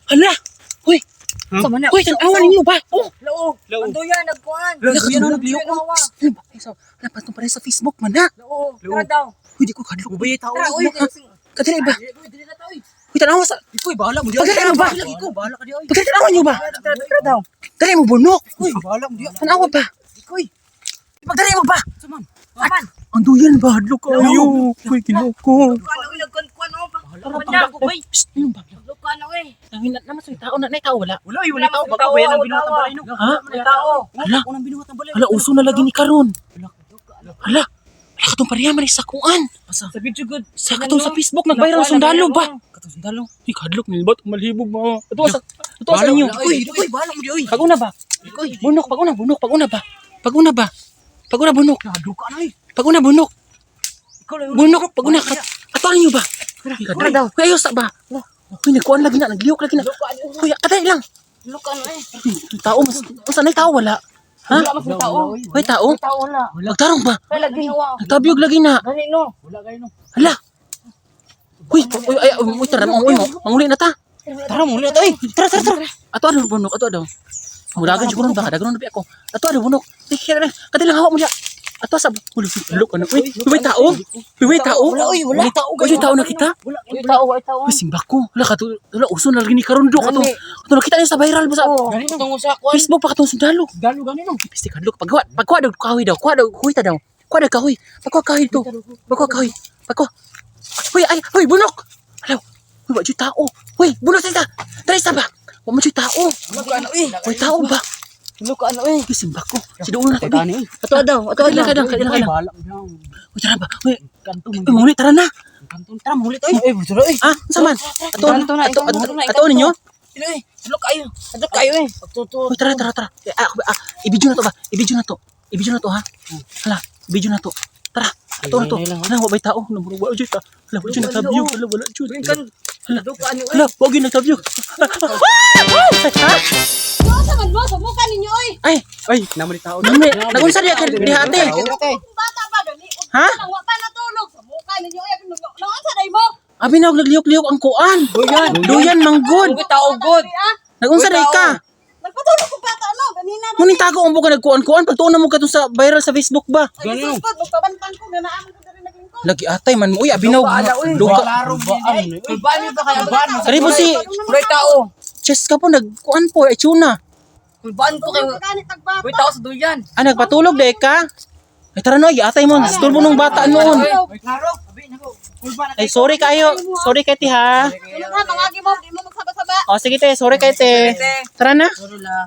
Hala! Hoy! Sa man na. Hoy, tanawa ninyo ba? Oh! Lao. Lao. Ando yan, nagkuhan. Lao, Hala, yan, katong nagliyok, oh. Ano ba? Ay, so, hala, patong pare sa Facebook man na. Lao. Lao. Tara daw. Hoy, di ko kadlok. Ubay tao. Tara, uy. Kadali ba? Uy, dili na ta, uy. Hoy, tanawa sa. Ikoy bahala mo di. Pagdali mo ba? Ikaw bahala ka di ay. Pagdali tanawa niyo ba? Tara, tara daw. Dali mo bunok. Uy, bahala mo di. Tanawa ba? Ikoy. Pagdali mo ba? Suman. Aman. Ang duyan ba? Hadlok kayo. Hoy, kinoko. Kuan uy, nagkuan oh. Tara, Tara, ko bay. Shh, ano ba? Nagkuan uy. Nangin na naman sa tao na nay tao wala. Wala ay, wala tao. Baka bayan ang binuhat ang balay no. Ha? Wala tao. Hala. Unang binuhat ang balay. Hala, uso na lagi ni karon. Hala. Hala, katong pareha man sa kuan. Asa? Sa video good. Sa katong sa Facebook nag-viral sundalo ba? Katong sundalo. Uy, kadlok nilbat malhibog ba? Ato sa ato sa inyo. Uy, ikoy bahala mo di oy. Paguna ba? Ikoy. Bunok, paguna, bunok, paguna ba? Paguna ba? Paguna bunok. Kadlok ka na ay. Paguna bunok. Ikaw lang. Bunok, paguna kat. Ato ninyo ba? Tara daw. Uy, ayos sa ba? Uy, nagkuan lagi na, nagliyok lagi na. Uy, katay lang. Lukan uy. Uy, ang tao mas unsa nay tao wala? Ha? Wala mas may tao. May tao? May tao wala. Nagtarong ba? Wala ginawa. Nagtabiyog lagi na. Gani no. Wala kayo no. Hala. Uy, uy, ay, uy, tara, uy, manguli na ta. Tara mo ulit oy. Tara, tara, tara. Ato ano bunok, ato daw. Mudagan siguro ba kadagan na ako. Ato ano bunok. Ay, kaya lang, kadali lang hawak mo diya. Ato sa ulo, look ano. Uy, uy, tao. Uy, tao. Wala oy, wala tao. Uy, tao nakita. Wala. Uy, tao, uy, tao. Uy, simba ko. Wala kato, wala uso na lagi ni karon do kato. Gani. Kato nakita niya sa viral ba sa Gani no. Tungo sa kuan. Facebook pa katong sundalo. Galo gani no. Piste kadlok pagwa, pagwa daw kahoy daw, kuha daw kahoy ta daw. Kuha daw kahoy. Pagwa kahoy to. Pagwa kahoy. Pagwa. Uy, ay, uy, bunok. Alaw. Uy, wa jud tao. Uy, bunok sa isa. Dali sa ba. Wa man jud tao. Lukan uy. Uy, tao ba? Lukan uy. Uy, simba ko. Si doon na Tani oy. Ato daw, ato Kadala daw. kadang, kadala kadang. Bahala mo di. Uy, tara ba? Uy, Kanto uy, muli tara na. Kanto. Tara mo ulit oy. Oy, tara oy. Ah, unsa man? Ato, Kanto na, ato, ikanto ato, na, ato ikanto. ninyo? Uy, adlok kayo. Adlok kayo eh. Tuto. Uy, tara, tara, tara. Eh, ah, ah, i-video na to ba? I-video na to. I-video na to, ha? Hala, i-video na to. Tara, ato na to. Hala, wa bay tao. Hala, wa jud ta. Hala, wa jud nagtabyo. Hala, wala jud. Kan Hala, lukan uy. hala, wa gyud nagtabyo. Ha? Sa man mo, sa mukha ninyo oy. Ay, Ay, naman ni tao. nami, nagunsa diya ka diha ate? Kung bata pa gani, Ha? lang wa pa natulog sa mukha ninyo oy. Naon sa day mo? Abi na nagliyok-liyok ang kuan. Duyan. Duyan manggod. Uy, tao god. Ah, Nagunsa day ka? nagpatulog kong bata no, ganina ra. Muning tago ang buka nagkuan-kuan pagtuon na mo katong sa viral sa Facebook ba? Ay, sus ko, magpabantang ko nga naamon ko diri naglingkod. Lagi atay man mo. Uy, abi na luka. Kulbaan niyo ba kayo? Kari po si Kulay tao. Chess ka po nagkuan po ay tuna. Kulbaan ko kayo. Gani tagbata. Uy, tao sa duyan. Ah, nagpatulog day ka? Ay, tara no, atay mo. Stulbo nung bata noon. Oy, klaro. Abi nako. Kulba na. Ay, sorry kayo. Sorry kay te ha. Sunod ha, mangagi mo, di mo magsaba-saba. O, sige te. Sorry kay te. Tara na. Sorry la.